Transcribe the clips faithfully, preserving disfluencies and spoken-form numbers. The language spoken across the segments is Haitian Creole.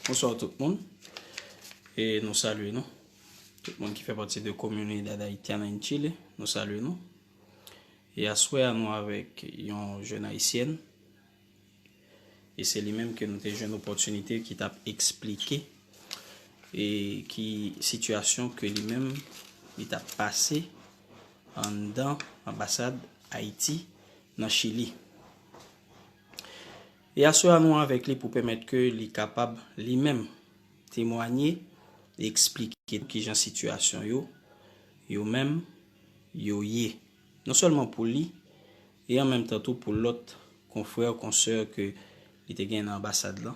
Bonswa tout moun. E nou salye nou. Tout moun ki fè pati de Comunidad Haitiana en Chile, nou salye nou. E aswè a nou avèk yon jèn ayisyèn. E se li menm ke nou te jwenn opòtinite ki t ap eksplike e ki sitiyasyon ke li menm li t ap pase anndan anbasad Ayiti nan Chili. E aswè a nou avèk li pou pèmèt ke li kapab li menm temwanye e eksplike kijan sitiyasyon yo, yo menm, yo ye. Non sèlman pou li, e an menm tan tou pou lòt konfrè, konsè ke li te gen nan anbasad lan,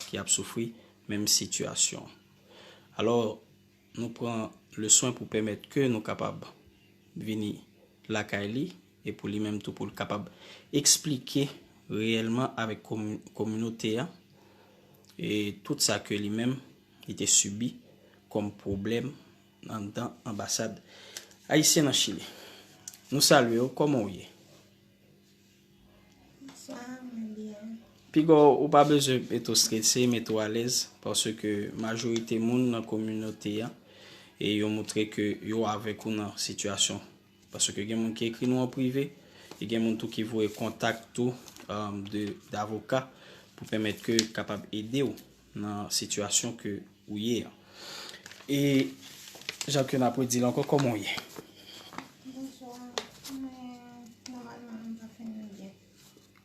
ki ap soufri menm sitiyasyon. Alò, nou pran le swen pou pèmèt ke nou kapab vini lakay li, e pou li menm tou pou l kapab eksplike reyèlman avèk komi-, kominote a, e tout sa ke li menm li te sibi kòm pwoblèm anndan anbasad ayisyen nan Chili. Nou salye w, kòman w ye? Bonswa, mwen byen. Piga w pa bezwen mete w strese, mete w alèz, paske majorite moun nan kominote a, e yo montre ke yo avèk ou nan sitiyasyon. Paske gen moun ki ekri nou an prive, e gen moun tou ki voye kontak tou, um, de, davoka pou pèmèt ke kapab ede w nan sitiyasyon ke ou ye a. E jan ke n ap redi l ankò, kòman w ye? Bonswa, mwen nòmalman m pa fin byen.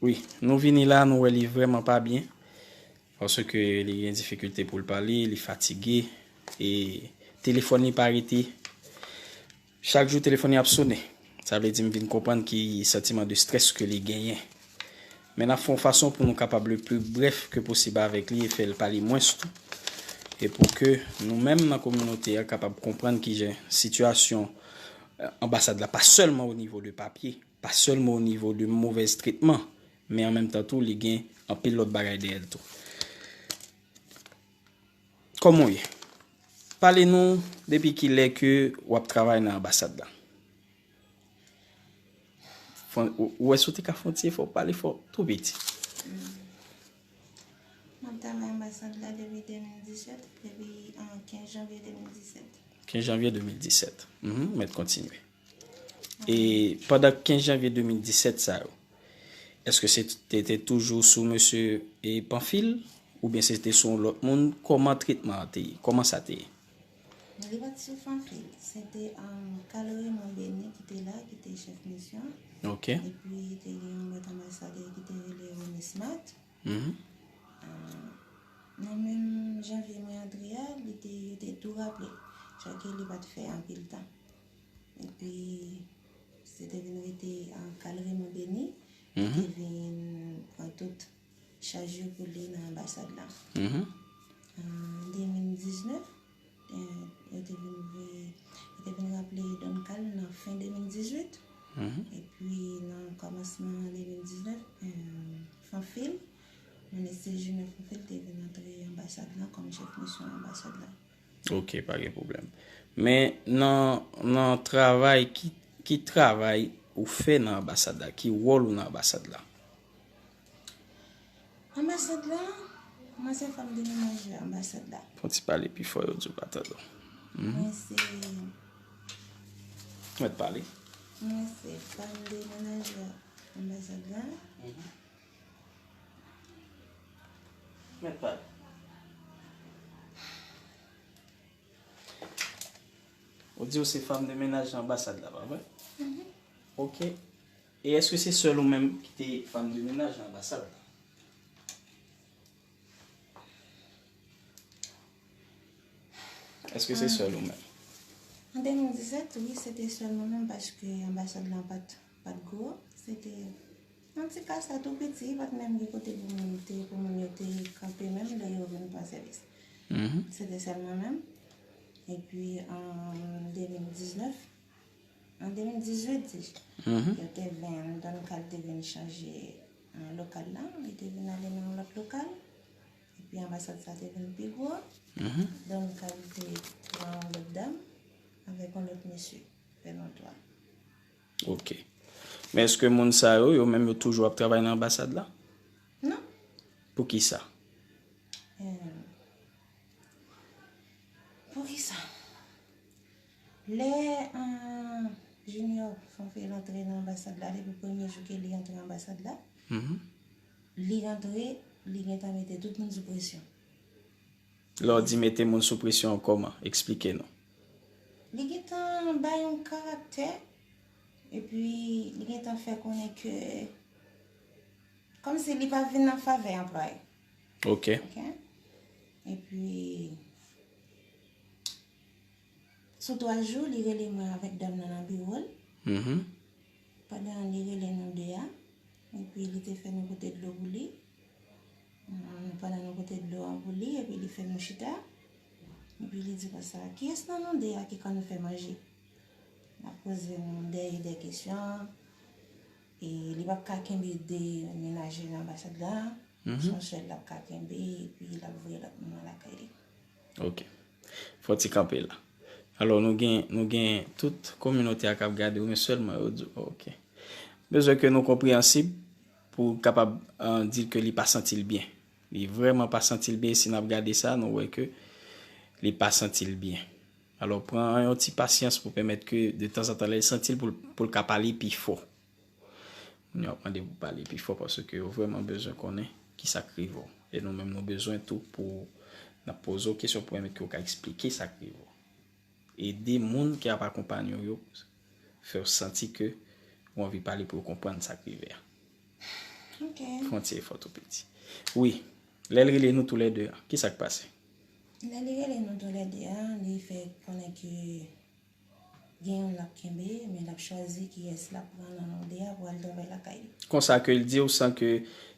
Wi, nou vini la, nou wè li vrèman pa byen. Paske li gen difikilte pou l pale, li fatige, e telefòn li pa rete. Chak jou telefòn li ap sonnen. Sa vle di m vin konprann ki santiman de strès ke li genyen. Men n ap fè yon fason pou nou kapab le pli brèf ke posib avèk li e fè l pale mwens tou. E pou ke nou menm nan kominote a kapab konprann kijan sitiyasyon, eh, anbasad la, pa sèlman o nivo de papye, pa sèlman o nivo de movèz tretman, men an menm tan tou, li gen anpil lòt bagay dèyè l tou. Kòman w ye? Pale nou depi kilè ke w ap travay nan anbasad la. Fon-, ou, ou wè si w te ka fè yon ti efò, pale fò, tou piti. M ap travay anbasad la depi de mil disèt, depi, an, kenz janvye de mil disèt. Kenz janvye de mil disèt. Mhm, mèt kontinye. E pandan kenz janvye de mil disèt sa yo, èske se te, te toujou sou mesye, e, Panfil, oubyen se te sou yon lòt moun? Kòman tretman an te ye? Kòman sa te ye? Li pa t sou Panfil. Se te, um, Carl Raymond Benny ki te la, ki te chèf misyon. Ok. Epi te gen yon lòt anbasadè ki te rele René Smart. Mhm. Ah, nan menm janvye mwen antre a, li te, yo te tou raple. Sa ke li pa t fè anpil tan. Epi, se te vin rete, ah, Carl Raymond Benny, ki te vin pran tout chaj yo pou li nan anbasad la. Mhm. An de mil diznèf, eh, yo te vin voye, yo te vin raple Don Carl nan fen de mil dizuit. Mhm. Epi, nan kòmansman de mil diznèf, eh, Fanfil, Ministè Junior Fanfil te vin antre anbasad la kòm chèf misyon anbasad la. Ok, pa gen pwoblèm. Men nan, nan travay, ki, ki travay ou fè nan anbasad la? Ki wòl ou nan anbasad la? Anbasad la, mwen se fanm de menaj anbasad la. Fon ti pale pi fò, yo di w pa tande w. Mhm. Mwen se Mèt pale. Mwen se fanm de menaj anbasad la. Mhm. Mèt pale. Ou di ou se fanm de menaj nan anbasad la, pa vre? Mhm. Ok. E èske se sèl ou menm ki te fanm de menaj nan anbasad la? Èske se sèl ou menm? An de mil disèt, wi, se te sèl mwen menm, paske anbasad la pa t, pa t gwo. Se te yon ti kasa tou piti, pa t menm gen kote pou moun te, pou moun yo te kanpe menm lè yo vin pran sèvis. Mhm. Se te sèl mwen menm. Epi, an de mil diznèf, an de mil dizuit, di, mhm, yo te vin, Don Carl te vin chanje, eh, lokal la, li te vin ale nan yon lòt lokal. Epi anbasad sa te vin pi gwo. Mhm. Don Carl te pran yon lòt dam avèk yon lòt mesye, fè nou twa. Ok. Men èske moun sa yo, yo menm yo toujou ap travay nan anbasad la? Non. Poukisa? Eh, Poukisa? Lè, um, Junior Fanfil antre nan anbasad la, depi premye jou ke li antre anbasad la, li antre, li gentan mete tout moun sou presyon. Lè w di mete moun sou presyon, kòman? Eksplike nou. Li gentan bay yon karaktè, epi li gentan fè konnen ke kòmsi li pa vin nan favè anplwaye. Ok. Ok? Epi, sou twa jou, li rele mwen avèk dam nan nan biwo l. Mhm. Pandan li rele nou de a, epi li te fè nou pote dlo pou li. Pandan nou pote dlo an pou li, epi li fè nou chita. Epi li di konsa, kiyès nan nou de a ki konn fè manje? L ap poze nou de, de kesyon. E li p ap ka kenbe de menaje nan anbasad la. Se yon sèl l ap ka kenbe, epi l ap voye lòt moun lakay li. Ok. Fò ti kanpe la. Alò, nou gen, nou gen tout kominote a k ap gade w, men sèlman yo di w, ok. Bezwen ke nou konpreyansib pou kapab uh, di ke li pa santi l byen. Li vrèman pa santi l byen. Si n ap gade sa, nou wè ke li pa santi l byen. Alò, pran yon ti pasyans pou pèmèt ke de tanzantan, lè l santi l pou l, pou l ka pale pi fò. Moun yo ap mande pou pale pi fò paske yo vrèman bezwen konnen ki sa k rive w. E nou menm nou bezwen tou pou n ap poze w kesyon pou pèmèt ke w ka eksplike sa k rive w. Ede moun ki ap akonpanye w yo fè w santi ke w anvi pale pou yo konprann sa k rive a. Ok. Fè yon ti efò tou piti. Wi, lè l rele nou toulède a, ki sa k pase? Lè li rele nou toulède a, li fè konnen ke gen youn l ap kenbe, men l ap chwazi kiyès l ap pran nan nou de a pou al travay lakay li. Konsa ke l di w san ke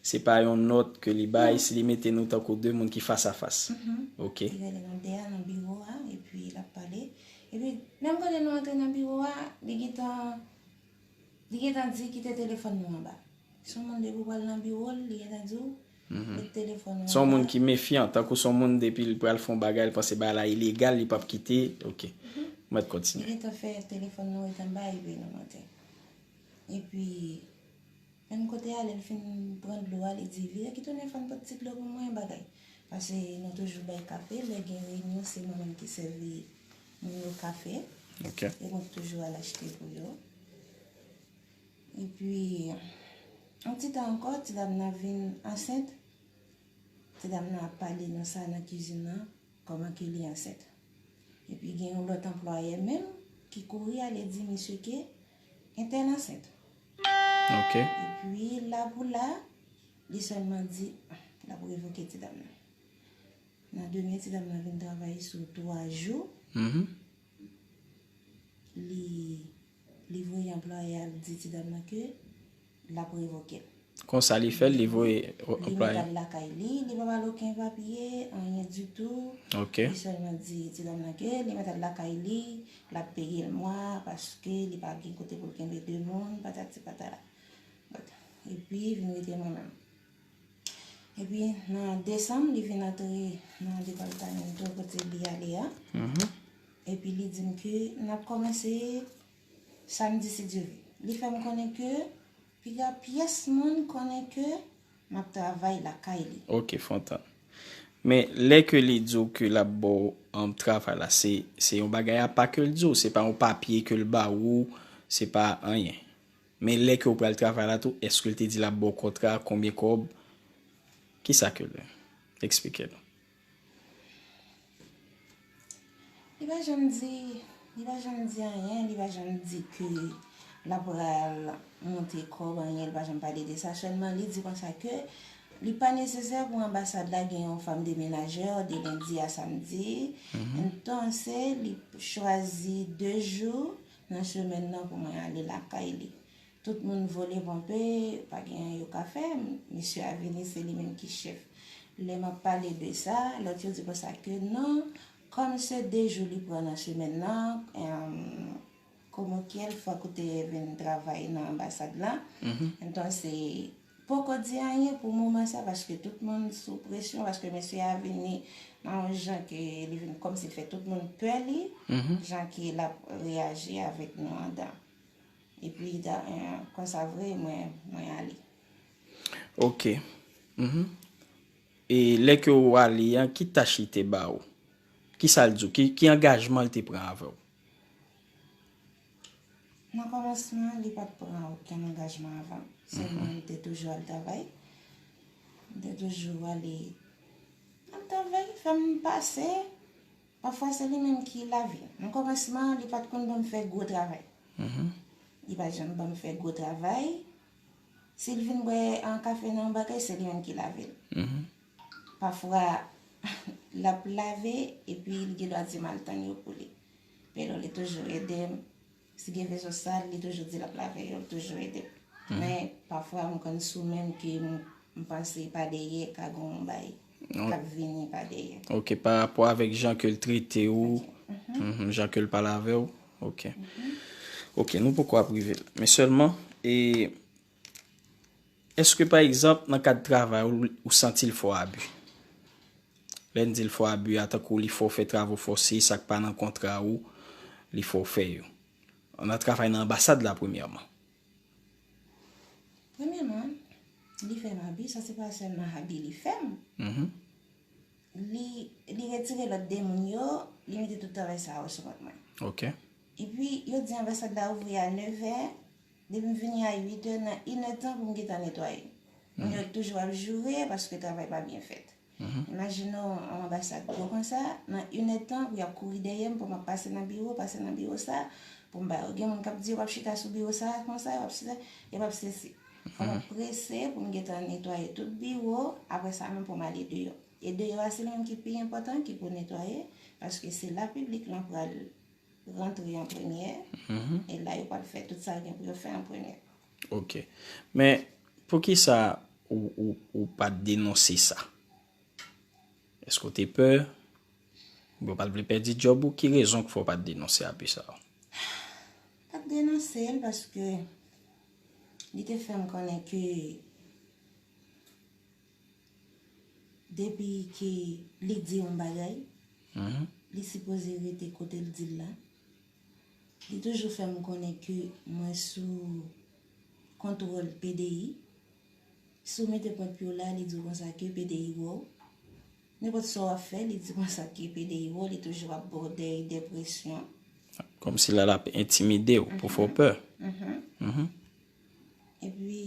se pa yon nòt ke li bay, si li mete nou tankou de moun ki fas a fas. Ok. Li rele nou de a nan biwo a, epi l ap pale. Epi, menm kote nou antre nan biwo a, li gentan, li gentan di kite telefòn nou anba. Se yon moun depi w pral nan biwo l, li gentan di w, met telefòn ou anba. Se yon moun ki mefyan, tankou se yon moun depi l pral fè yon bagay, l panse bagay la ilegal, li p ap kite. Ok. Mèt kontinye. Li gentan fè telefòn nou ret anba epi nou monte. Epi, menm kote a, lè l fin pran dlo a, li di, vire ki tounen fè n pot ti dlo pou mwen, bagay. Paske nou toujou bay kafe, lè gen reyinyon, se mwen menm ki sèvi moun yo kafe. Ok. E mwen toujou al achte pou yo. Epi, yon ti tan ankò, ti dam nan vin ansent. Ti dam nan ap pale nan sa nan kizin nan, kòman ke li ansent. Epi gen yon lòt anplwayè menm ki kouri ale di misye ke entèl ansent. Ok. Epi la pou la, li sèlman di l ap revoke ti dam nan. Nan demen, ti dam nan vin travay sou twa jou. Mhm. Li, li voye anplwayè a di ti dam nan ke l ap revoke l. Konsa li fè l, li voye Li anplwayè. Mete l lakay li, li pa ba l okenn papye, anyen ditou. Ok. Li sèlman di ti dam nan ke li mete l lakay li, l ap peye l mwa, paske li pa gen kote pou l kenbe de moun, patati patala. Epi vin rete mwen menm. Epi nan desanm, li vin antre nan depatman kote li ale a. Mhm. Epi li di m ke n ap kòmanse samdi si Dye vle. Li fè m konnen ke piga pyès moun konnen ke m ap travay lakay li. Ok, Fontan. Men lè ke li di w ke l ap ba w um, travay la, se, se yon bagay apa ke l di w, se pa yon papye ke l ba ou, se pa anyen. Men lè ke w pral travay la tou, èske l te di l ap ba w kontra, konbyen kòb? Kisa ke l eksplike nou? Li pa janm di, li pa janm di anyen, li pa janm di ke l ap pral monte kòb anyen, li pa janm pale de sa. Sèlman li di konsa ke li pa nesesè pou anbasad la gen yon fanm de menajè de lendi a samdi. Entonse, li chwazi de jou nan semèn nan pou mwen ale lakay li. Tout moun vole ponpe, pa gen anyen yo ka fè. Misye a vini, se li menm ki chèf. Lè m ap pale de sa, lòt yo di konsa ke non, kòm se de jou li pran nan semèn nan, em, komokyèl fòk ou te vin travay nan anbasad la. Entonse, poko di anyen pou moman sa, paske tout moun sou presyon, paske mesye a vini nan yon jan ke li vin kòmsi l fè tout moun pè li, jan ke l ap reyaji avèk nou andan. Epi, da, eh, konsa vre, mwen, mwen ale. Ok. Mhm. E lè ke w ale an, ki tach li te ba ou? Kisa l di w? Ki, ki angajman l te pran avè w? Nan kòmansman, li pa t pran okenn angajman avè m. Sèlman, li te toujou al travay. Li te toujou ale al travay, fè m pase. Pafwa, se li menm ki lave. Nan kòmansman, li pa t konn ban m fè gwo travay. Li pa t janm ban m fè gwo travay. Si l vin bwè an kafe nan yon bagay, se li menm ki lave l. Pafwa, l ap lave, epi l gen dwa di m al tann yo pou li. Pero li toujou ede m. Si gen veso sal, li toujou di l ap lave yo, li toujou ede m. Men, pafwa, m konn sou men m ke m, m panse pa dèyè ka gen yon bay k ap vini pa dèyè. Ok, pa rapò avèk jan ke l trete w, mhm, jan ke l pale avè w. Ok. Ok, nou poko ap rive la. Men sèlman, e, èske, pa egzanp, nan kad travay ou, ou santi l fè w abi? Lè n di l fè w abi a, tankou li fè w fè travo fòse, sa k pa nan kontra ou, li fè w fè yo. Nan travay nan anbasad la, premyèman. Premyèman, li fè m abi, sa se pa sèlman abi li fè m. Mhm. Li, li retire lòt de moun yo, li mete tout travay sa yo sou kont mwen. Ok. Epi, yo di anbasad la ouvri a nevè, depi m vini a uitè, nan inèdtan pou m gentan netwaye. Moun yo toujou ap joure paske travay pa byen fèt. Mhm. Imajine w, yon anbasad gwo konsa, nan inèdtan, pou y ap kouri dèyè m, pou m ap pase nan biwo, pase nan biwo sa, pou m ba yo. Gen moun k ap di yo p ap chita sou biwo sa, konsa, yo p ap chita, yo p ap sesi. Fò m ap prese pou m gentan netwaye tout biwo, apre sa menm pou m ale deyò. E deyò a, se li menm ki pi enpòtan, ki pou netwaye, paske se la piblik lan pral rantre an premyè, e la yo pral fè tout sa yo gen pou yo fè an premyè. Ok. Men, poukisa ou, ou, ou pa t denonse sa? Èske w te pè? Oubyen w pa t vle pèdi djòb ou? Ki rezon k fè w pa t denonse abi sa yo? Pa t denonse l paske li te fè m konnen ke depi ke li di yon bagay, li sipoze rete kote l di l la. Li toujou fè m konnen ke mwen sou kontwòl P D I. Si w mete pwent pye w la, li di w konsa ke P D I wè w. Nenpòt sa w ap fè, li di konsa ke P D I wè w, li toujou ap ba w dèy de presyon. Kòmsi la l ap entimide w pou fè w pè. Mhm. Epi,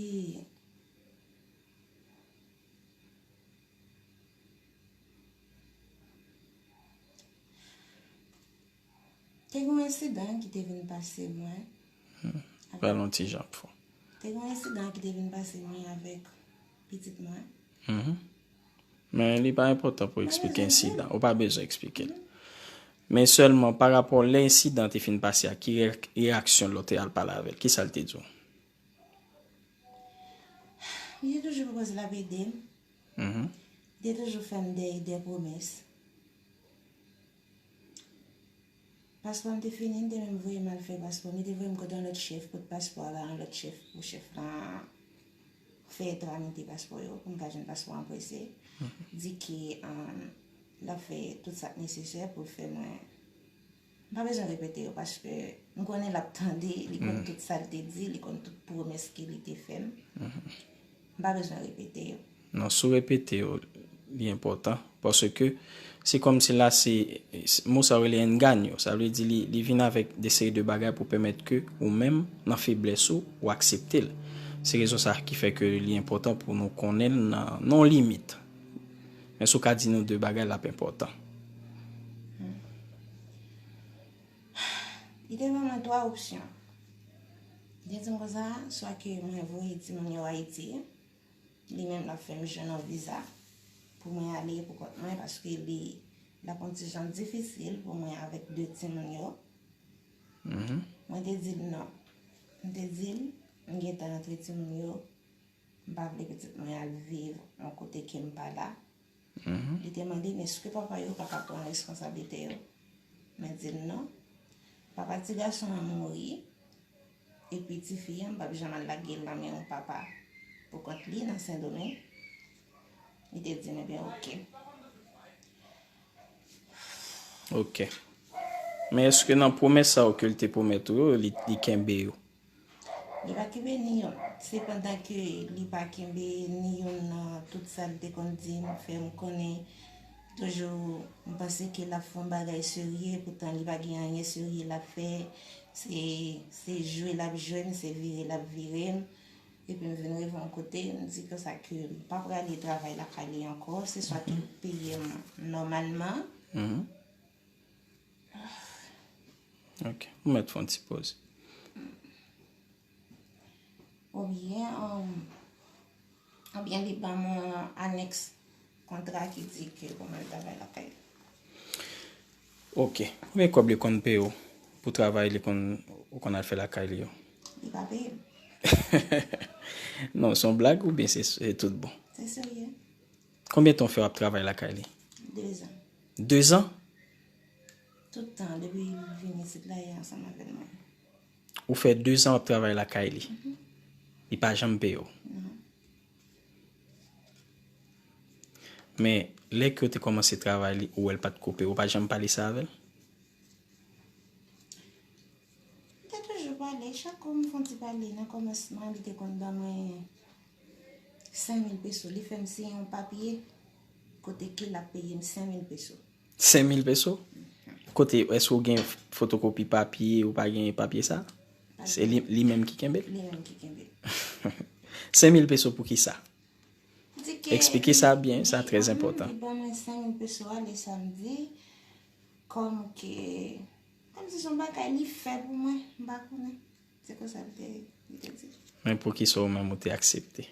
te gen yon ensidan ki te vin pase mwen. Hmm. Pale yon ti jan pou. Te gen yon ensidan ki te vin pase mwen avèk pitit mwen. Mhm. Men li pa enpòtan pou eksplike ensidan. Ou pa bezwen eksplike l. Men sèlman pa rapò lè ensidan te fin pase a, ki re-, reyaksyon lè w te al pale avè l? Kisa l te di w? Li te toujou pwopoze l ap ede m. Mhm. Li te toujou fè m de, de pwomès. Paspò m te fini, li te menm voye m al fè paspò m. Li te voye m kote yon lòt chèf, kote paspò a ba yon lòt chèf, pou chèf lan fè tramite paspò yo, pou m ka jwenn paspò an prese. Mhm. Di ke, um, l ap fè tout sa k nesesè pou l fè mwen. M pa bezwen repete yo paske m konnen l ap tande, li konn tout sa l te di, li konn tout pwomès ke li te fè m. M pa bezwen repete yo. Non, si w repete yo, li enpòtan, paske se kòmsi la se, se, mo sa yo rele engaño, sa vle di li, li vin avèk de seri de bagay pou pèmèt ke ou menm, nan feblès ou, ou aksepte l. Se rezon sa ki fè ke li enpòtan pou nou konnen l nan, nan yon limit. Men si w ka di nou de bagay, l ap enpòtan. Li te ban mwen twa opsyon. Li te di m konsa, swa ke mwen voye timoun yo Ayiti, li menm l ap fè m jwenn yon viza pou mwen ale pou kont mwen, paske li, l ap yon ti jan difisil pou mwen avèk de timoun yo. Mhm. Mwen te di l non. M te di l, m gentan antre timoun yo, m pa vle pitit mwen al viv yon kote ke m pa la. Mhm. Li te mande m, èske papa yo pa ka pran responsablite yo? Mwen di l non. Papa ti gason an mouri, epi tifi an, m p ap janm al lage l nan men yon papa pou kont li nan Sendomeng. Li te di m, ebyen, oke. Ok. Men èske nan pwomès sa yo ke l te pwomèt ou yo, li, li kenbe yo? Li pa kenbe ni yonn. Se pandan ke li pa kenbe ni yonn nan tout sa l te konn di m, fè m konnen, Toujou, m panse ke l ap fè yon bagay serye, poutan li pa gen anyen serye l ap fè. Se, se jwe l ap jwe m, se vire l ap vire m. Epi m vin rive yon kote, m di konsa ke m pa prale travay lakay li ankò. Se swa ke l peye m nòmalman. Ok. Ou mèt fè yon ti poz. Oubyen, um, oubyen li ban mwen anèks kontra ki di ke pou mwen travay lakay li. Ok. Konbyen kòb li konn peye w pou travay li konn, ou konn al fè lakay li yo? Li pa peye m. Non, se yon blag oubyen se, se tout bon? Se serye. Konbyen tan w fè w ap travay lakay li? Dezan. Dezan? Tout tan, depi l vin isit la, li ansanm avè mwen. Ou fè dezan w ap travay lakay li. Li pa janm peye w. Men, lè ke w te kòmanse travay li, ou wè l pa t ko peye w, ou pa janm pale sa avè l? M te toujou pale, chak kou m fè yon ti pale, nan kòmansman, li te konn ban mwen senk mil peso. Li fè m siyen yon papye, kote ke l ap peye m senk mil peso. Senk mil peso? Kote, èske w gen fotokopi papye, ou pa gen papye sa? Se li, li menm ki kenbe l? Li menm ki kenbe l. Senk mil peso pou ki sa? Di ke Eksplike sa byen, sa li trè ban mwen, enpòtan. Li ban mwen senk mil peso a le samdi, kòm ke, kòm si se yon bagay li fè pou mwen, m pa konnen. Se konsa li te, li te di. Men pou ki sa ou menm ou te aksepte?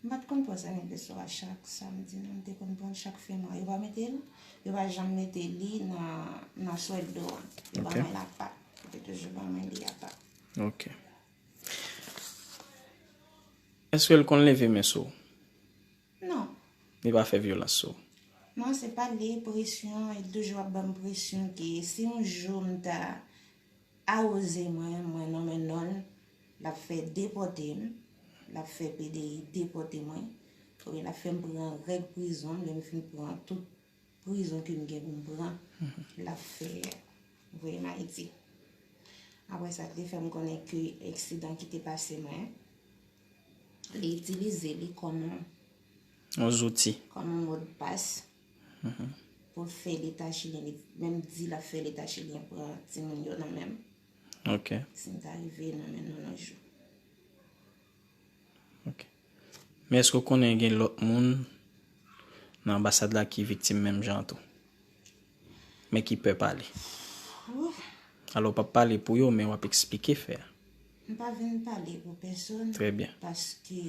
M pa t konn pran senk mil peso a chak samdi, non, m te konn pran l chak fen mwa. Yo pa mete l, yo pa janm mete li nan, nan sòldo a. Yo ban mwen l apa. Yo te toujou ban mwen li apa. Ok. Èske l konn leve men sou ou? Non. Li pa fè vyolans sou ou? Non, se pa li, presyon, li toujou ap ban m presyon ke si yon jou m ta awoze mwen, mwen nonmen non l, l ap fè depòte m, l ap fè P D I depòte mwen, oubyen l ap fè m pran règ prizon, lè m fin pran tout prizon ke m gen pou m pran, l ap fè voye m Ayiti. Apre sa, li te fè m konnen ke eksidan ki te pase mwen, li itilize li kòm yon Yon zouti. Kòm yon modpas pou l fè Leta chilyen, li menm di l ap fè Leta chilyen pran timoun yo nan men m. Ok. Si m ta rive nan men nou yon jou. Ok. Men èske w konnen gen lòt moun nan anbasad la ki viktim menm jan tou? Men ki pè pale. Alò, w p ap pale pou yo, men w ap eksplike fè a. M pa vin pale pou pèsonn. Trè byen. Paske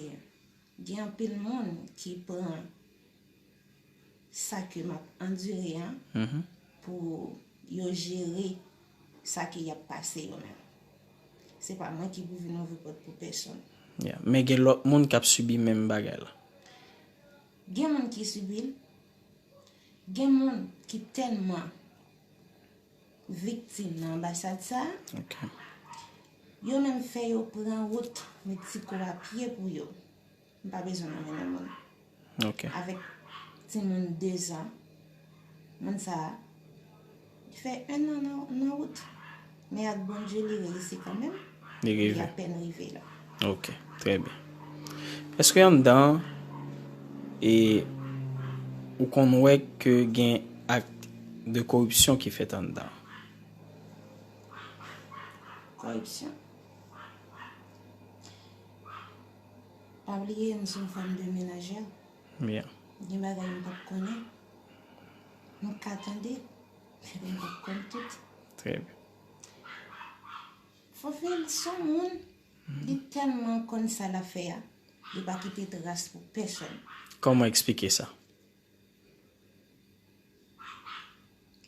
gen anpil moun ki pran sa ke m ap andire an pou yo jere sa ke y ap pase yo menm. Se pa mwen ki pou vin ouvri pòt pou pèsonn. Yeah. Men gen lòt moun k ap sibi menm bagay la. Gen moun ki sibi l. Gen moun ki tèlman viktim nan anbasad sa a, Ok. Yo menm fè yo pran wout Meksiko a pye pou yo. M pa bezwen nan mennen moun. Ok. Avèk timoun dezan, moun sa a, li fè en an nan, nan wout. Men ak Bondye, li reyisi kanmenm. Li rive. Li apèn rive la. Ok, trè byen. Èske anndan an, e, ou konn wè ke gen ak de koripsyon ki fèt anndan an? Koripsyon. Pa bliye, m se yon fanm de menaj. Byen. Gen bagay m p ap konnen. M ka tande, men m p ap konn tout. Trè byen. Fofil, se yon moun, li tèlman konn sa l ap fè a, li pa kite tras pou pèsonn. Kòman eksplike sa?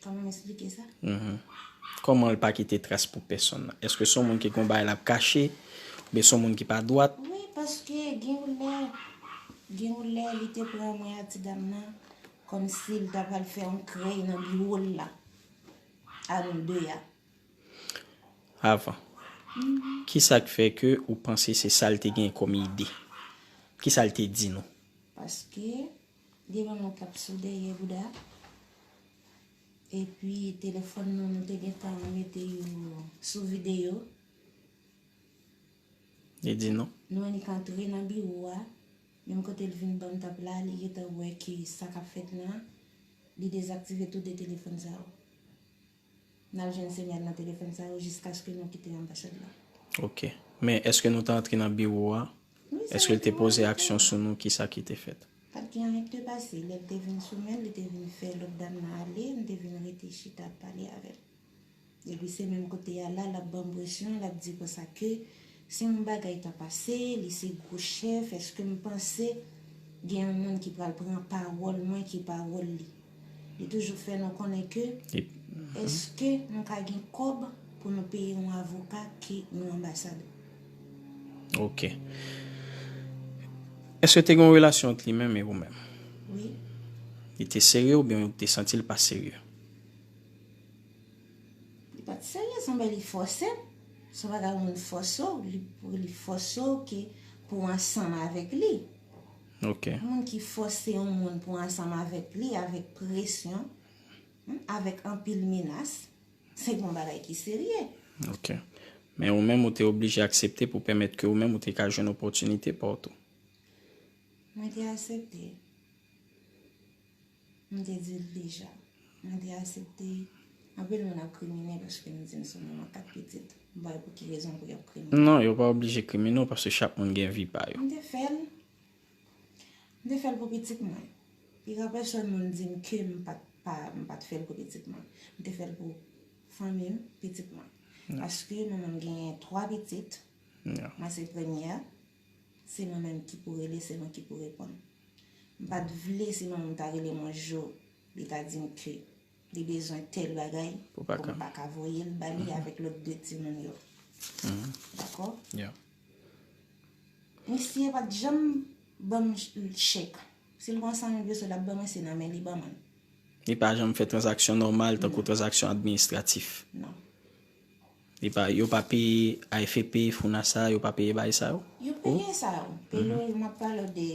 Kòman m eksplike sa? Mhm. Kòman l pa kite tras pou pèsonn nan? Èske se yon moun ki gon bagay l ap kache? Oubyen se yon moun ki pa dwat? Wi, paske gen yon lè, gen yon lè li te pran mwen ak ti dam nan, kòmsi l ta pral fè yon krèy nan biwo l la. A nou de a. Avan. Kisa k fè ke ou panse se sa l te gen kòm ide? Kisa l te di nou? Paske gen yon moun k ap sou dèyè bouda. Epi telefòn nou, nou te gentan mete yo sou videyo. Li di nou. Nou annik antre nan biwo a. Menm kote l vin ban m tap la, li gentan wè ke sa k ap fèt la, li dezaktive tou de telefòn sa yo. N al jwenn semèl nan telefòn sa yo jiskaske nou kite anbasad la. Ok. Men èske nou te antre nan biwo a? Wi, se nan biwo a nou te. Èske l te poze aksyon sou nou? Kisa ki te fèt? Pa t gen anyen ki te pase. Lè l te vin sou mwen, li te vin fè lòt dam nan ale, m te vin rete chita ap pale avè l. Epi se menm kote a la, l ap ban m presyon, l ap di konsa ke si yon bagay ta pase, li se gwo chèf, èske m panse gen yon moun ki pral pran pawòl mwen ki pawòl li? Li toujou fè nou konnen ke, èske nou ka gen kòb pou nou peye yon avoka ki nan anbasad? Ok. Èske te gen yon relasyon ant li menm e ou menm? Wi. Li te serye oubyen ou te santi l pa serye? Li pa t serye, sanble li fòse m. Se yon bagay yon moun fòse w, li, li fòse w ki pou w ansanm avèk li. Ok. Yon moun ki fòse yon moun pou w ansanm avèk li, avèk presyon, hmm, avèk anpil menas, se yon bagay ki serye. Ok. Men ou menm, ou te oblije aksepte pou pèmèt ke ou menm, ou te ka jwenn opòtinite pa w tou. Mwen te aksepte. M te di l deja. Mwen te aksepte. Anpil moun ap krimine paske m di m se yon manman kat pitit. M pa wè pou ki rezon pou y ap krimine. Non, yo pa oblije krimine w paske chak moun gen vi pa yo. M te fè l. M te fè l pou pitit mwen. Pira pèsòn moun di m ke m pa t, pa, m pa t fè l pou pitit mwen. M te fè l pou fanmi m, pitit mwen. Paske manman m genyen twa pitit. Mwen se premyè. Se mwen menm ki pou rele, se mwen ki pou reponn. M pa t vle si manman m ta rele m yon jou, li ta di m ke li bezwen tèl bagay, pou m pa ka voye l ba li avèk lòt de timoun yo. Dakò? Misye pa t janm ban m ch-, chèk. Si l gon san mil peso, l ap ban mwen, se nan men li ban mwen. Li pa janm fè tranzaksyon nòmal, tankou tranzaksyon administratif. Non. Li pa, yo pa peye A F P, Founasa, yo pa peye bagay sa yo? Yo peye sa yo. Peye, m ap pale w de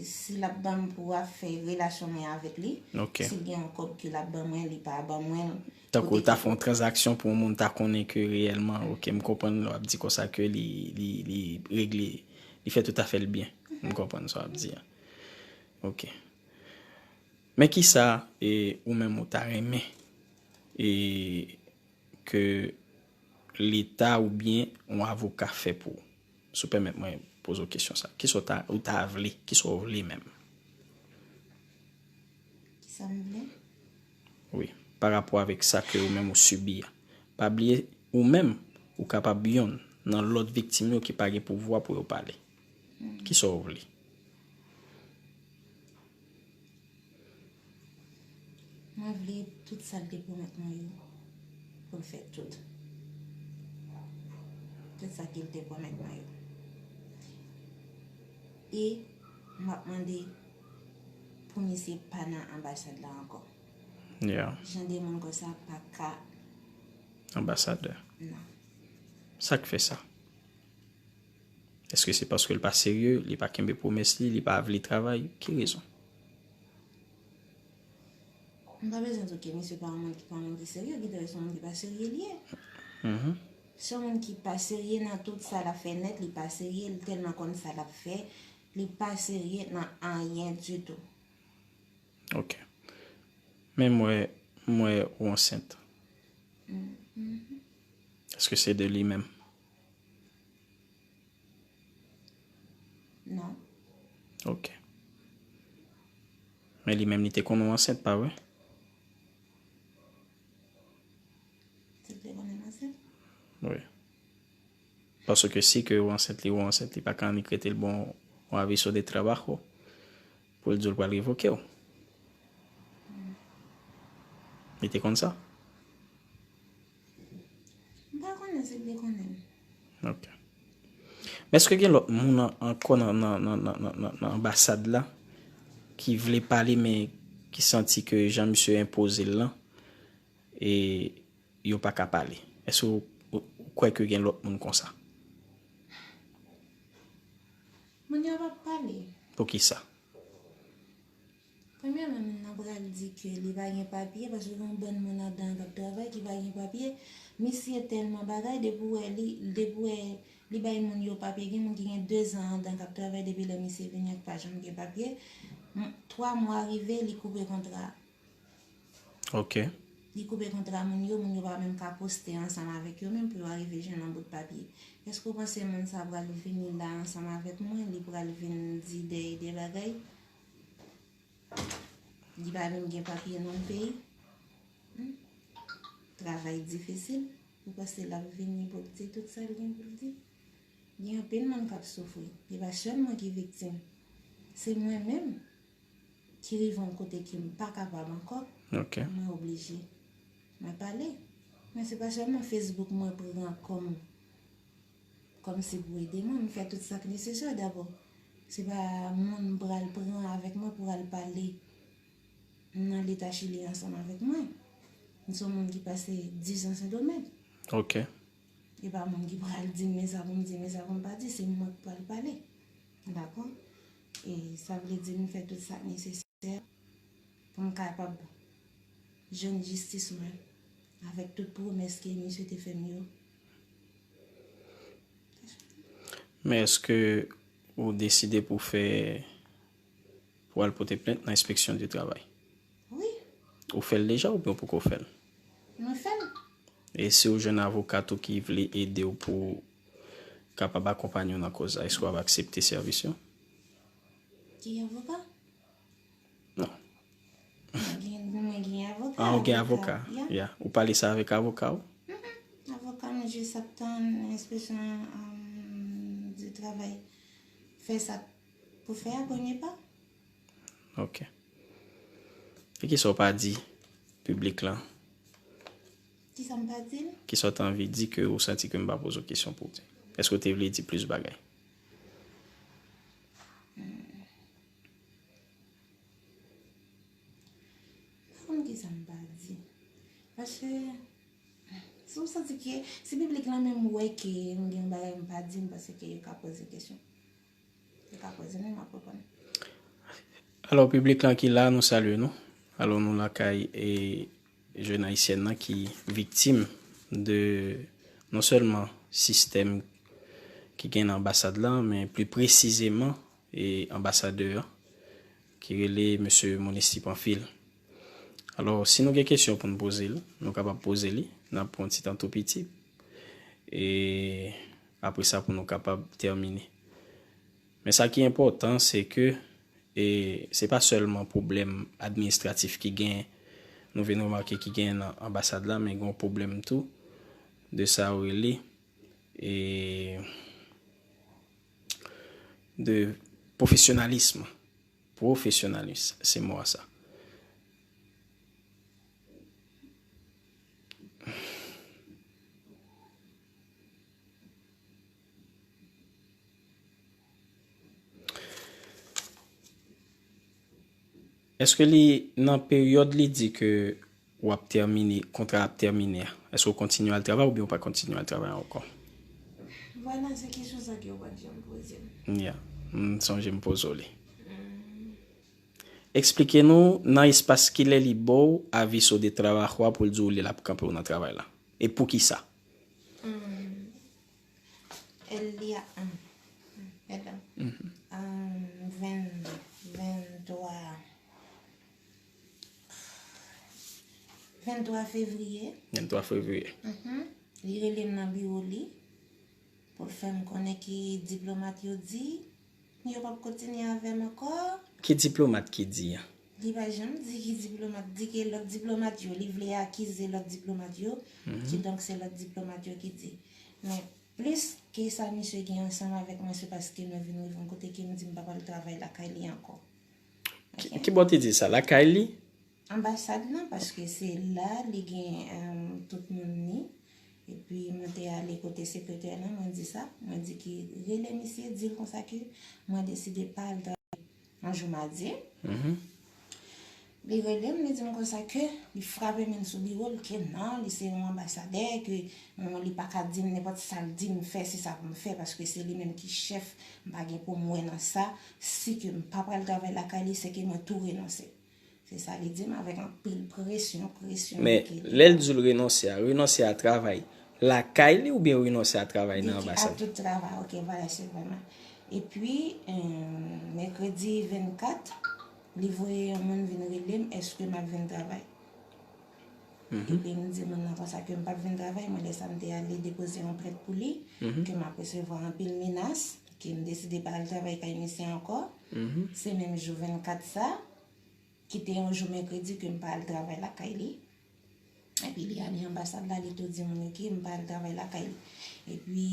si l ap ban m pou afè relasyon mwen avèk li. Ok. Si l gen yon kòb ke l ap ban mwen, li pa ban mwen l. Tankou l ta fè yon tranzaksyon pou yon moun ta konnen ke reyèlman, ok, m konprann lè w ap di konsa ke li, li, li regle, li fè tout afè l byen. M konprann sa w ap di a. Ok. Men kisa, e, ou menm ou ta renmen, e, ke Leta oubyen yon avoka fè pou ou? Si w pèmèt mwen poze w kesyon sa. Kisa w ta, ou ta vle? Kisa w vle menm? Kisa m vle? Wi, pa rapò avèk sa ke ou menm ou sibi a. Pa bliye, ou menm, ou kapab yonn nan lòt viktim yo ki pa gen pouvwa pou yo pale. Kisa w vle? Mwen vle tout sa l te pwomèt mwen yo, pou l fè tout. Tout sa ke l te pwomèt mwen yo. E m ap mande pou misye pa nan anbasad la ankò. Yeah. Jan de moun konsa pa ka. Anbasadè. Non. Sa k fè sa? Èske se paske l pa serye, li pa kenbe pwomès li, li pa vle travay? Ki rezon? M pa bezwen di w ke misye pa yon moun ki pa yon moun ki serye, gentan se yon moun ki pa serye li ye. Se yon moun ki pa serye nan tout sa l ap fè nèt, li pa serye, li tèlman konn sa l ap fè, li pa serye nan anyen ditou. Ok. Men m wè, m wè ou ansent. Èske se de li menm? Non. Ok. Men li menm li te konn ou ansent, pa vre? Li te konnen m ansent? Wi. Paske si ke ou ansent, li ou ansent, li pa ka annik rete l ba w yon aviso de trabajo pou l di w l pral revoke w. Li te konn sa? M pa konnen si l te konnen. Ok. Men èske gen lòt moun an-, ankò nan, nan, nan, nan, nan, nan, nan anbasad la ki vle pale, men ki santi ke jan misye enpoze l lan, e yo pa ka pale? Èske w, w, w kwè ke gen lòt moun konsa? Moun yo p ap pale. Poukisa? Premyèman, moun nan pral di ke li pa gen papye, paske gen yon bann moun ladan k ap travay ki pa gen papye. Misye tèlman bagay, depi w wè li, depi w wè li bay moun yo papye, gen moun ki gen dezan andan k ap travay depi lè misye vini an k pa janm gen papye. M- Twa mwa rive, li koupe kontra. Ok. Li koupe kontra moun yo, moun yo pa menm ka poste ansanm avèk yo menm pou yo arive jwenn yon bout papye. Èske w panse moun sa pral vini la ansanm avèk mwen, li pral vin di de, de bagay? Li pa menm gen papye nan peyi. Hmm? Travay difisil. Ou panse l ap vini pou l di tout sa l gen pou l di? Gen anpil moun k ap soufri. E pa sèl mwen ki viktim. Se mwen menm ki rive yon kote ke m pa kapab ankò. Ok. Mwen oblije. Mwen pale. Men se pa sèlman Facebook mwen pran kòm kòmsi pou ede mwen. M fè tout sa k nesesè dabò. Se pa moun m pral pran avèk mwen pou al pale nan leta Chili ansanm avèk mwen. M se yon moun ki pase diz an Sendomeng. Ok. E pa moun ki pral di m men sa pou m di, men sa pou m pa di, se mwen k pral pale. Dakò? E sa vle di m fè tout sa k nesesè pou m kapab jwenn jistis mwen avèk tout pwomès ke misye te fè m yo. Men èske ou deside pou fè pou al pote plent nan enspeksyon de travay? Wi. Ou fè l deja oubyen ou poko fè l? Mwen fè l. E si ou jwenn avoka tou ki vle ede w pou kapab akonpanye w nan kòz la, èske w ap aksepte sèvis yo? Ki avoka? Non. Mwen gen, mwen gen avoka. Ah, ou gen avoka? Ya. Ya. Ou pale sa avèk avoka w? Mhm. Avoka m jis ap tann enspeksyon um, di travay fè sa pou fè a premye pa. Ok. E kisa w pa di piblik lan? Kisa m pa di l? Kisa w te anvi di ke ou santi ke m pa poze w kesyon pou w di? Èske w te vle di plis bagay? Pa konn kisa m pa di. Paske si m santi ke, si piblik lan menm wè ke m gen yon bagay m pa di, m panse ke yo ka poze kesyon. Yo ka poze men m ap reponn. Alò, piblik lan ki la, nou salye nou. Alò, nou lakay e jèn ayisyèn nan ki viktim de non sèlman sistèm ki gen nan anbasad lan, men pli presizeman e anbasadè an ki rele mesye Monisty Pamphile. Alò, si nou gen kesyon pou n poze l, nou kapab poze li, n ap pran yon ti tan tou piti. E apre sa pou nou kapab tèmine. Men sa ki enpòtan, se ke e se pa sèlman pwoblèm administratif ki gen, nou vin remake ki gen nan anbasad la, men gen yon pwoblèm tou de sa yo rele e de pwofesyonalis. Pwofesyonalis, se mo a sa. Èske li nan peryòd li di ke w ap tèmine, kontra ap tèmine a, èske w kontinye al travay oubyen w pa kontinye al travay ankò? Vwala, se kesyon sa ke yo pa t janm poze m. Ya, m sonje m poze w li. Eksplike nou nan espas kilè li ba w aviso de trabajo a pou l di w li l ap kanpe w nan travay la. E poukisa? Hmm. El día, hmm, pardon. Hmm, ven, ventwa, ventwa fevriye. Ventwa fevriye. Mhm. Li rele m nan biwo li pou l fè m konnen ki diplomat yo di yo p ap kontinye avè m ankò. Ki diplomat ki di a? Li pa janm di ki diplomat, di ke lòt diplomat yo, li vle akize lòt diplomat yo, kidonk se lòt diplomat yo ki di. Men plis ke sa misye gen ansanm avèk mwen, se paske mwen vin rive yon kote ke m di m pa pral travay lakay li ankò. Ki, ki bò te di sa? Lakay li? Anbasad lan, paske se la li gen, em, tout moun li. Epi mwen te ale kote sekretè lan, mwen di sa, mwen di ki rele misye, di l konsa ke mwen deside pa al travay yon jou madi. Li rele m, li di m konsa ke li frape men l sou biwo l, ke non, li se yon anbasadè, ke bon, li pa ka di m nenpòt sa l di m fè, se sa pou m fè, paske se li menm ki chèf, m pa gen pou m wè nan sa. Si ke m pa pral travay lakay li, se ke mwen tou renonse. Se sa li di m avèk anpil presyon, presyon. Men lè l di l renonse a, renonse a travay lakay li oubyen renonse a travay nan anbasad? Li di a tout travay, ok, vwala, se vrèman. Epi, eh, mèkredi vennkat, li voye yon moun vin rele m, èske m ap vin travay? Epi m di moun nan konsa ke m p ap vin travay, mwen lè sa m te ale depoze yon plent pou li, ke m ap resevwa anpil menas, ke m deside pa al travay kay misye ankò. Se menm jou vennkat sa, ki te yon jou mèkredi ke m pa al travay lakay li. Epi li ale anbasad la, li tou di moun yo ke m pa al travay lakay li. Epi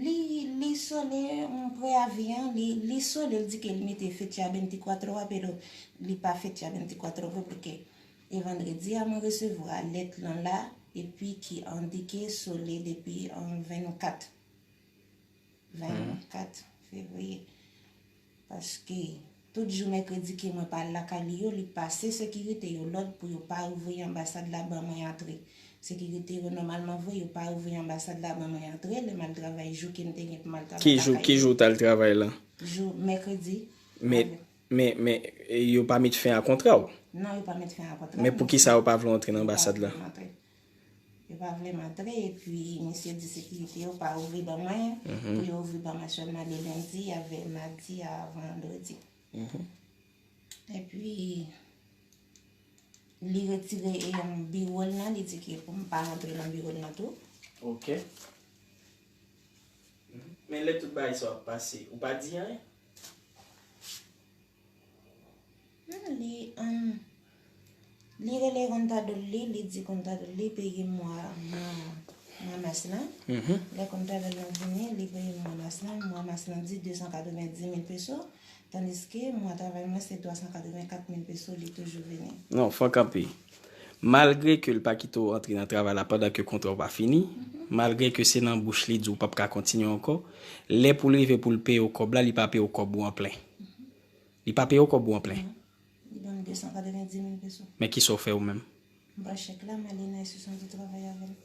li, li sole yon preavi an, li, li sole, li di ke li mete fecha ventikwatro a, pero li pa fecha ventikwatro vre, paske e vandredi a mwen resevwa lèt lan la, epi ki endike sole depi an vennkat. Vennkat fevriye. Paske tout jou mèkredi ke mwen pa al lakay li yo, li pase sekirite yo lòd pou yo pa ouvri anbasad la ban mwen antre. Sekirite yo nòmalman vre, yo pa ouvri anbasad la ban mwen antre, lè m al travay jou ke m te gen pou m al travay lakay yo. Ki jou, ki jou w t al travay la? Jou mèkredi. Men, men, men, e, yo pa met fen a kontra w? Non, yo pa met fen a kontra m. Men poukisa yo pa vle w antre nan anbasad la? Yo pa vle m antre. Yo pa vle m antre, epi misye di sekirite yo pa ouvri ban mwen, pou yo ouvri ban mwen sèlman le lendi avè madi a vandredi. Epi, li retire, e, biwo l nan, li di ke pou m pa rantre nan biwo l nan tou. Ok. Men lè tout bagay sa yo ap pase, ou pa di anyen? Hmm, li, um, li rele kontadò l li, li di kontadò l li peye mwa, mwa, mwa mas lan. Lè kontadò l lan vini, li peye mwa mas lan, mwa mas lan di de san katrevenndis mil peso, tandiske mwa travay mwen se twa san katrevenkat mil peso, li toujou vini. Non, fò kanpe. Malgre ke l pa kite w antre nan travay la pandan ke kontra w pa fini, malgre ke se nan bouch li di w p ap ka kontinye ankò, lè pou l rive pou l peye w kòb la, li pa peye w kòb ou an plen. Li pa peye w kòb ou an plen. Non. Li ban m de san katrevenndis mil peso. Men kisa w fè ou menm? M pran chèk la, m ale nan enstitisyon de travay avè l.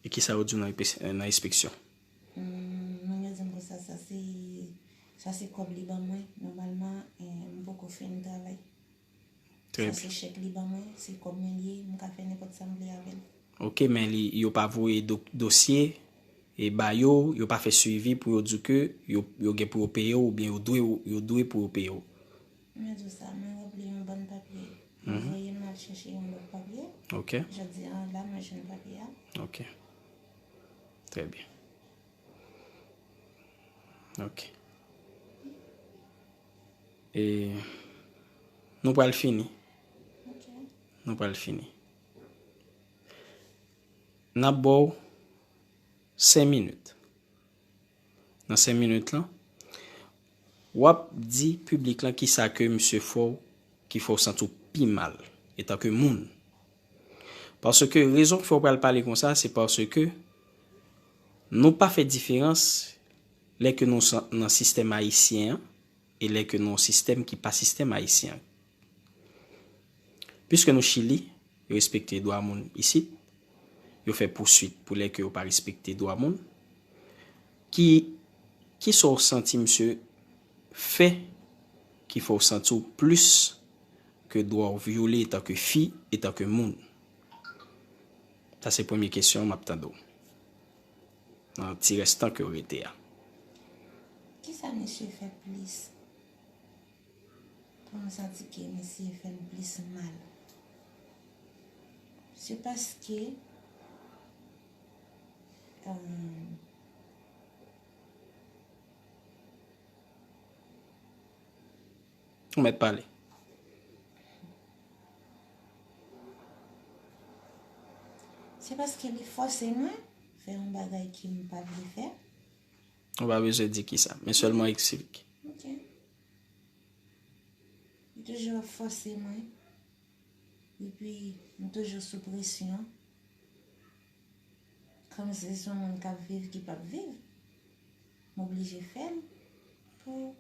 E kisa yo di w nan enpe-, nan enspeksyon? Hmm, moun yo di m konsa, sa se, sa se kòb li ban mwen. Nòmalman, eh, m poko fin travay. Trè byen. Sa se chèk li ban mwen, se kòb mwen li ye, m ka fè nenpòt sa m vle avè l. Ok, men li, yo pa voye do-, dosye, e, ba yo, yo pa fè swivi pou yo di w ke yo, yo gen pou yo peye w oubyen yo dwe, yo dwe pou yo peye w. Mwen di w sa, mwen ranpli yon bann papye. Yo voye m al chèche yon lòt papye. Ok. Jodi a la, mwen jwenn papye a. Ok. Trè byen. Ok. E nou pral fini. Ok. Nou pral fini. N ap ba w senk minit. Nan senk minit lan, w ap di piblik lan kisa ke misye fè w ki fè w santi w pi mal etanke moun. Paske rezon ki fè w pral pale konsa, se paske nou pa fè diferans lè ke nou sa-, nan sistèm ayisyen an e lè ke nou yon sistèm ki pa sistèm ayisyen an. Piske nou Chili, yo respekte dwa moun isit, yo fè pouswit pou lè ke yo pa respekte dwa moun. Ki, kisa w santi misye fè ki fè w santi w plis ke dwa w vyole etanke fi, etanke moun? Sa se premye kesyon m ap tande w nan ti rès tan ke w rete a. Kisa misye fè plis pou m santi ke misye fè m plis mal? Se paske, euh, Ou mèt pale. Se paske li fòse mwen fè yon bagay ke m pa vle fè. Ou pa bezwen di kisa, men sèlman eksplike. Ok. Li toujou ap fòse mwen. Epi, m toujou sou presyon. Kòmsi se yon moun k ap viv ki p ap viv. M oblije fè l pou,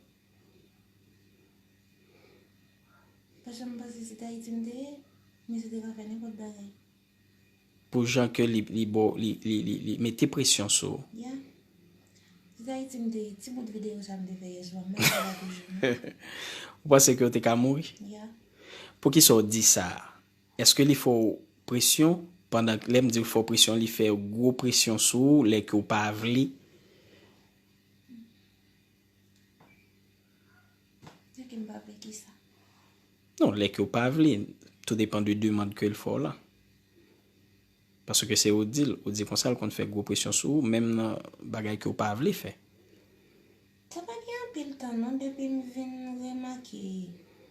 paske m panse si t Ayiti m te ye, misye te ka fè nenpòt bagay. Pou jan ke li, li ba w, li, li, li, li mete presyon sou w. Ya. Si t Ayiti m te ye, ti bout videyo sa m te fè yè swa, m ap fè la toujou. Ou panse ke w te ka mouri? Yeah. Poukisa w di sa? Èske li fè w presyon? Pandan lè m di l fè w presyon, li fè gwo presyon sou ou lè ke w pa vle? Lè ke m pa vle kisa? Non, lè ke w pa vle, tou depann de demann ke l fè w la. Paske se ou di l, ou di konsa l konn fè gwo presyon sou ou, menm nan bagay ke w pa vle fè. Sa pa gen anpil tan non, depi m vin remake,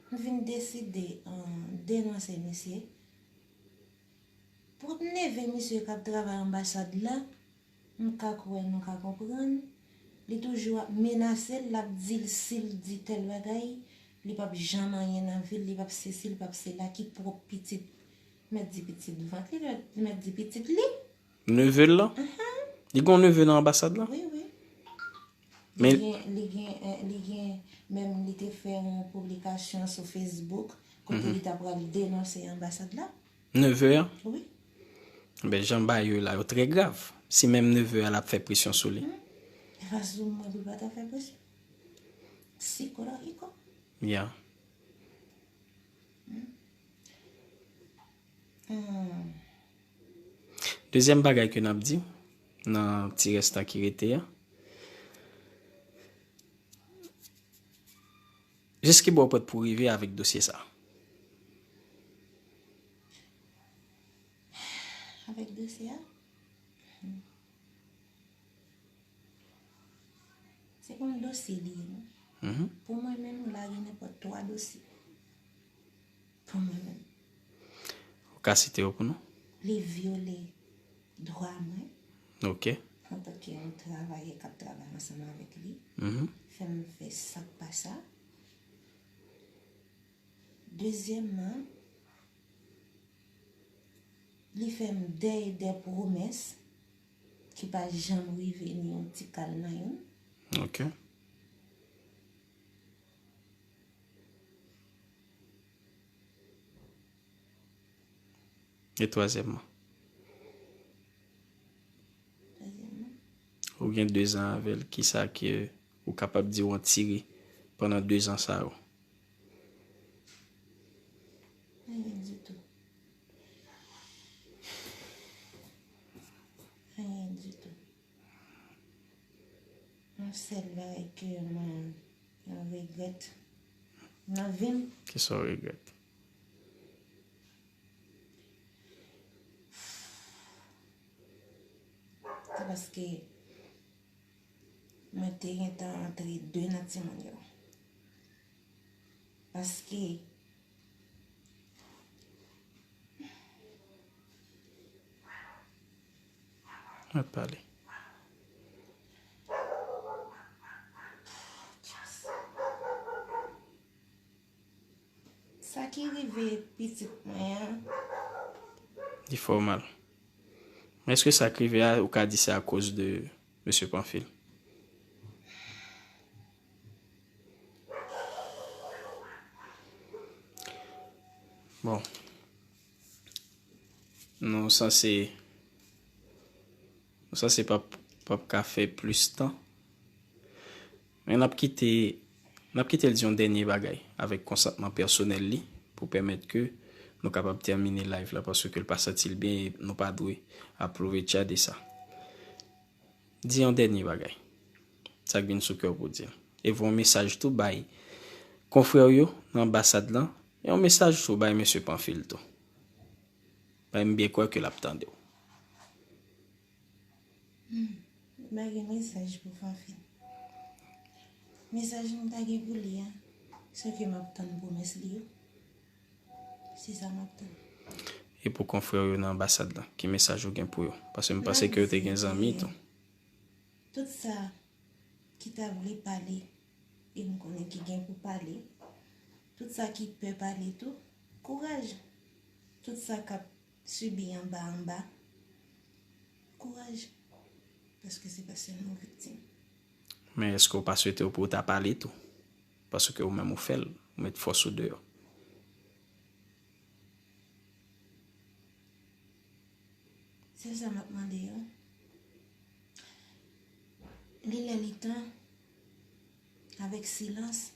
m vin deside, um, denonse misye. Pwòp neve misye k ap travay anbasad la, m ka kwè nou ka konprann. Li toujou ap menase l, l ap di l si l di tèl bagay, li p ap janm anyen nan vi l, li p ap sesi, li p ap sela, ki pwòp pitit. Mèt di pitit vant li, mèt, mèt di pitit li. Neve l lan? Li gen yon neve nan anbasad la? Wi, wi. Men li gen, li gen, eh, li gen, menm li te fè yon piblikasyon sou Facebook, kote li ta pral denonse anbasad la. Neve a? Wi. Ben, jan bagay yo la, yo trè grav. Si menm neve a l ap fè presyon sou li. Hmm. E pa sou mwen pou l pa ta fè presyon. Psikolojiko. Ya. Hmm. Hmm. Dezyèm bagay ke n ap di, nan ti rès tan ki rete a, jiskibò w prèt pou rive avèk dosye sa? Avèk dosye a? Se pa yon dosye li ye, non. Mhm. Pou mwen menm, la gen nenpòt twa dosye. Pou mwen menm. Ou ka site yo pou nou? Li vyole dwa mwen. Ok. Antanke yon travayè k ap travay ansanm avèk li. Mhm. Fè m fè sa k pa sa. Dezyèmman, li fè m dèy de pwomès ki pa janm rive ni yon ti kal nan youn. Ok. E twazyèmman? Twazyèmman? Ou gen dezan avè l, kisa ke ou kapab di w an tire pandan dezan sa yo? Anyen ditou. Anyen ditou. Yon sèl bagay ke mwen, mwen regrèt nan vi m. Kisa w regrèt? Se paske mwen te gentan antre de nan timoun yo. Paske Mwen pale. Sa ki rive pitit mwen an. Li fè w mal. Men èske sa k rive a, ou ka di se akoz de mesye Panfil? Bon. Nou sanse, nou sanse p ap, p ap ka fè plis tan. Men n ap kite, n ap kite l di yon dènye bagay avèk konsantman pèsonèl li pou pèmèt ke nou kapab tèmine live la, paske l pa santi l byen e nou pa dwe apwovechade sa. Di yon dènye bagay. Sa k vin sou kè w pou di l. E voye yon mesaj tou bay konfrè w yo nan anbasad lan. E yon mesaj tou bay mesye Panfil tou. Bay m byen kwè ke l ap tande w. Hmm. M pa gen mesaj pou Panfil. Mesaj m ta gen pou li a, se ke m ap tann pwomès li yo. Se sa m ap tann. E pou konfrè w yo nan anbasad lan, ki mesaj ou gen pou yo? Paske m panse ke yo te gen zanmi tou. Tout sa ki ta vle pale, e m konnen ki gen pou pale, tout sa ki pè pale tou, kouraj. Tout sa k ap sibi anba anba, kouraj. Paske se pa sèlman w viktim. Men èske w pa swete w pou w ta pale tou? Paske ou menm ou fè l, ou met fòs ou deyò. Se sa m ap mande yo. Li lè li tan, avèk silans,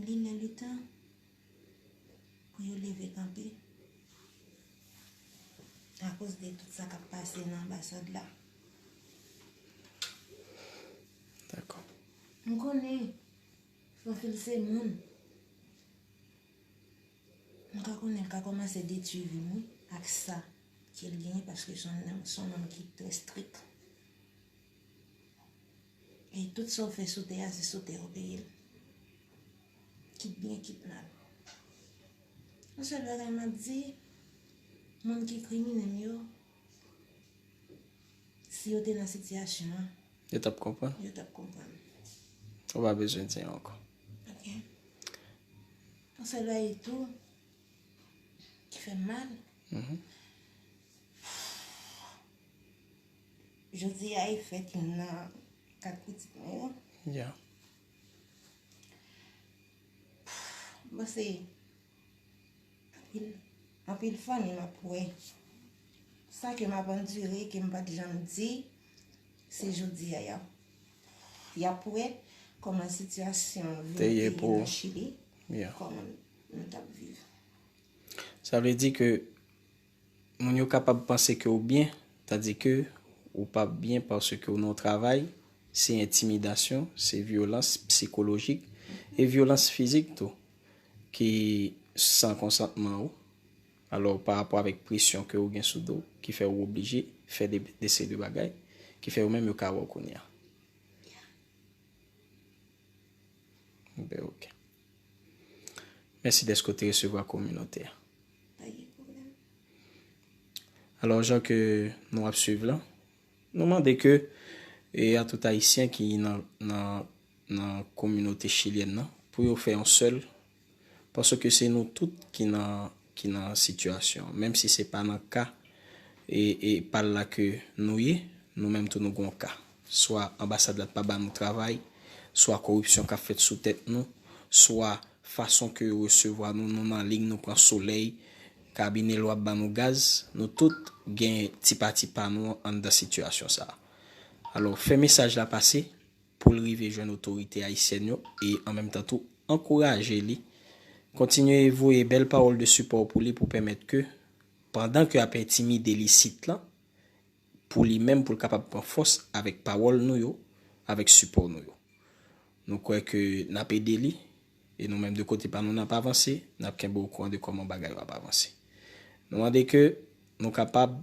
Li lè li tan pou yo leve kanpe akoz de tout sa k ap pase nan anbasad la. Dakò. M konnen Fanfil se moun. M ka konnen l ka kòmanse detwi vi m, wi, ak sa ke l genyen, paske se yon nonm, se yon nonm ki trè strik. E tout sa w fè sou tè a, se sou tè a w peye l. Kit byen, kit mal. Yon sèl bagay m ap di, moun ki krimine m yo, si yo te nan sitiyasyon an, Yo t ap konprann. Yo t ap konprann. Ou pa bezwen di ankò. Ok. Yon sèl bagay tou ki fè m mal. Mhm. Jodi a e fèt youn nan kat pitit mwen yo. Ya. M panse anpil, anpil fanmi m ap wè. Sa ke m ap andire, ke m pa t janm di, se jodi a y ap, y ap wè kòman sitiyasyon vin Te ye te pou nan Chili, Ya. kòman nou t ap viv. Sa vle di ke moun yo kapab panse ke ou byen, tandis ke ou pa byen paske ou nan yon travay, se entimidasyon, se vyolans sikolojik e vyolans fizik tou, ki san konsantman ou. Alò, pa rapò avèk presyon ke ou gen sou do, ki fè ou oblije fè de, de seri de bagay, ki fè yo menm yo ka wè w kounye a. Ben, ok. Mèsi dèske w te resevwa kominote a. Pa gen pwoblèm. Alò, jan ke nou ap swiv la, nou mande ke e a tout Ayisyen ki nan, nan, nan kominote chilyèn nan, pou yo fè yon sèl, paske se nou tout ki nan, ki nan sitiyasyon. Menm si se pa nan ka e, e pa la ke nou ye, nou menm tou nou gon ka. Swa anbasad la pa ba nou travay, swa koripsyon k ap fèt sou tèt nou, swa fason ke yo resevwa nou, nou nan liy, nou pran solèy, kabine lwa ap ba nou gaz, nou tout gen ti pati pa nou anndan sitiyasyon sa a. Alò, fè mesaj la pase pou l rive jwenn otorite ayisyèn yo e an menm tan tou ankouraje li. Kontinye voye bèl pawòl de sipò pou li pou pèmèt ke, pandan ke y ap entimide li isit lan, pou li menm, pou l kapab pran fòs avèk pawòl nou yo, avèk sipò nou yo. Nou kwè ke n ap ede li, e nou menm de kote pa nou n ap avanse, n ap kenbe okouran de kòman bagay yo ap avanse. Nou mande ke nou kapab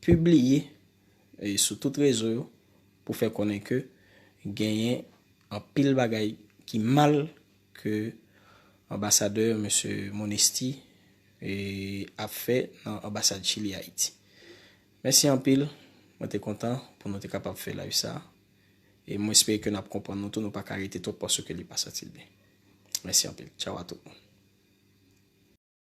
pibliye e sou tout rezo yo pou fè konnen ke genyen anpil bagay ki mal ke anbasadè, mesye Monesti, e ap fè nan anbasad Chili Ayiti. Mèsi anpil, mwen te kontan pou nou te kapab fè live sa a. E mwen espere ke n ap konprann nou tou, nou pa ka rete twòp paske li pa santi l byen. Mèsi anpil. Tchaw a tout moun.